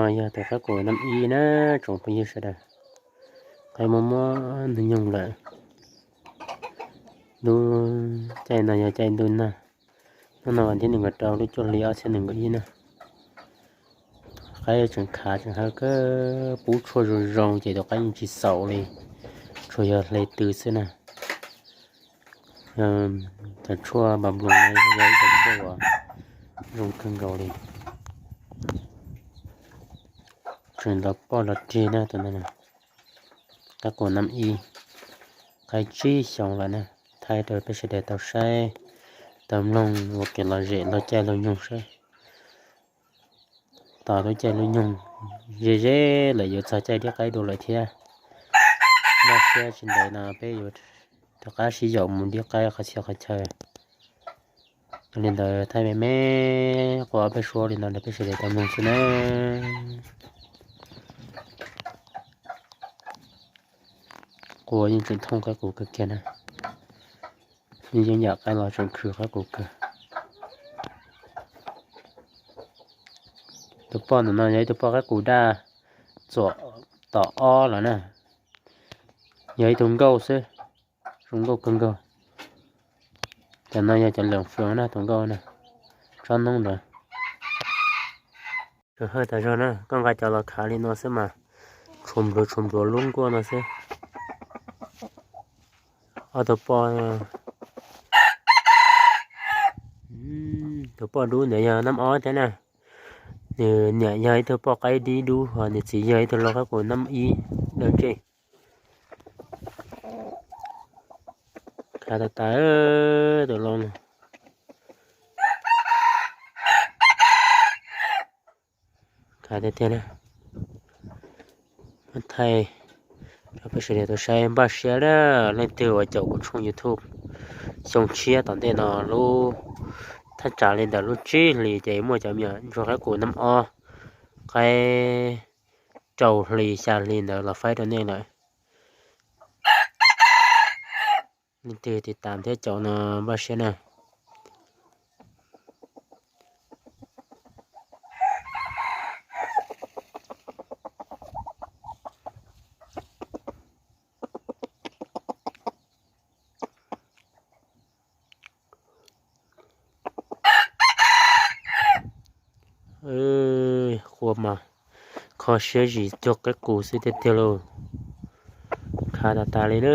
No yog tus qaib qus nab ib na, tsoom phooj ywg sawv daws. Qaib muaj muaj hnub nyoog lawm. Lub caij no yog caij ntuj nag. Hnub no vas thib nees nkaum rau lub cuaj hli ob txhiab nees nkaum ib na. Qaib tseem khav tseem hawb kawg, pub tshuaj zoo zoo ces tus qaib yeej tsis xaus li, tsuas yog hle tw xwb na. Cov tshuaj npas nploos no yog ib cov tshuaj uas zoo kawg nkaus li. Tseem los poj los rig na tus no. Qaib qus nab ib, qaib tsib xyoos lawm na. Thaij rau peb sawv daws tau saib tau mloog ua kev lom zem laug caij laug nyoog saib. Tos lub caij lub nyoog ze ze lawm yuav txog caij dib qaib dua lawm thiab. Npaj siab tsis ntev no peb yuav rov qab sib yaum mus dib qaib qhov txhia qhov chaw. Yog li ntawd thaij me me quaj ob peb suab li no rau peb sawv daws tau mloog xwb na. Quaj yeej tseem thooj qaib qus kawg kiag na. Yeej yeej yam qaib los tseem khwv qaib qus kawg. Tus poj ntawm no yog ib tug poj qaib qus daj txuam tom ob los na. Yog ib tug nkauj xwb, zoo nkauj kawg nkaus. Cov no yog cov lees fwv na, tus nkauj na, tsob noob ntawd. Tsuas hawj tas zog na, koj nqa cov los khav li no xwb mas tshuav npluav tshuav npluav lub nkuaj no xwb. Ob tug poj, tus poj dub ntawd yog nab ob thiab na. Nws niam yog ib tug poj qaib dib dub, ho nws txiv yog ib tug lau qaib qus nab ib dawb ntsej. Khav tas tas tus lau no. Khav tiag tiag na. Muab thaij rau peb sawv daws tau saib, npaj siab na, leej twg uas caum kuv tshooj YouTube xyoo tshiab tom ntej no lub, thaj tsam li ntawm lub tsib hlis ces muaj cov me nyuam ntsuag qaib qus nab ob, qaib rau hli xya hli ntawd los faib rau nej lawm. Leej twg tiv tam thiab caum no npaj siab na. Quaj mas kho siab zim cuag qaib qus xwb tiag tiag lauj. Khav tas tas li na.